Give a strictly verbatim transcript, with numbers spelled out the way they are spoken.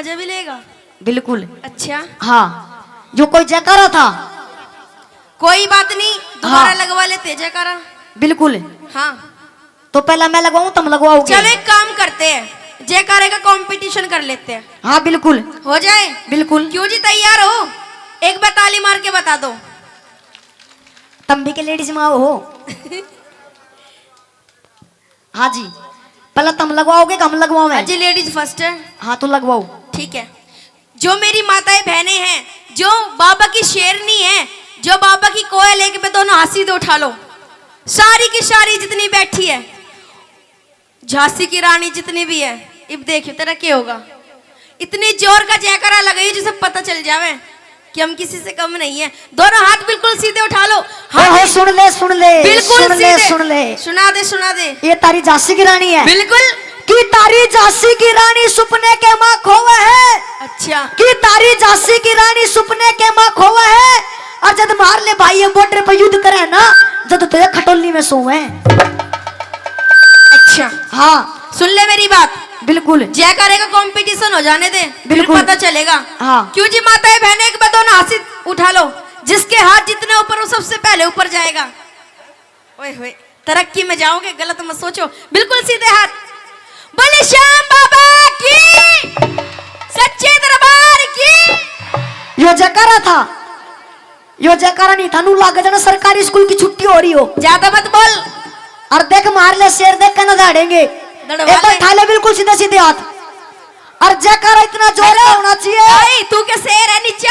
मजा भी लेगा। बिल्कुल। अच्छा। हाँ, जो कोई जयकारा था। कोई बात नहीं, दोबारा हाँ। लगवा लेते जयकारा। बिल्कुल। हाँ। तो पहला मैं लगवाऊं, तुम लगवाओगे? चलो, एक काम करते हैं, जयकारे का कंपटीशन कर लेते हैं। हाँ, बिल्कुल। हो जाए? बिल्कुल। क्यों जी, तैयार हो? एक बार ताली मार के बता दो। तुम भी के लेडीज में आओ हो? हाँ जी, पहले तुम लगवाओगे कि हम लगवावें? हाँ जी, लेडीज फर्स्ट है। हाँ, तो लगवाओ। ठीक है। जो मेरी माताएं बहनें हैं, जो बाबा की शेरनी है, जो बाबा की कोयल, एक पे दोनों हाथ सीधे उठा लो, सारी की सारी जितनी बैठी है, झांसी की रानी जितनी भी है, इब देखियो तेरा क्या होगा। इतनी जोर का जयकारा लगाइयो जिसे पता चल जावे कि हम किसी से कम नहीं है। दोनों हाथ बिल्कुल सीधे उठा लो। हाँ ओहो, जी। सुन ले, सुन ले, बिल्कुल सुन ले, सीधे। सुन ले। सुना दे, सुना दे। ये तारी झांसी की रानी है। बिल्कुल। कि तारी झांसी की रानी सुपने के माँ खोवे है। अच्छा। कि तारी झांसी की रानी सुपने के माँ खोवे है। और जद मार ले भाई ये बॉर्डर पर युद्ध करे ना, जद तो ये खटोली में सोवे। अच्छा। हाँ। सुन ले मेरी बात। बिल्कुल। जयकारे का कंपटीशन हो जाने दे, फिर बिल्कुल। पता चलेगा। हाँ। क्यों जी माताएं बहनें, एक बार दोनों हाथ उठा लो, जिसके हाथ जितने ऊपर हो सबसे पहले ऊपर जाएगा। ओए होए, तरक्की में जाओगे, गलत मत सोचो, बिल्कुल सीधे हाथ। बोले श्याम बाबा की, सच्चे दरबार की। यो जयकारा था। यो जयकारा नहीं था, नू लागे जाने सरकारी स्कूल की छुट्टी हो रही हो। ज्यादा मत बोल। और देख मार ले शेर, देख के ना दौड़ेंगे। दौड़वा एक बार ले। उठा ले बिल्कुल सीधे सीधे हाथ। और जयकारा इतना जोर का होना चाहिए। भाई, तू के शेर है, नीचे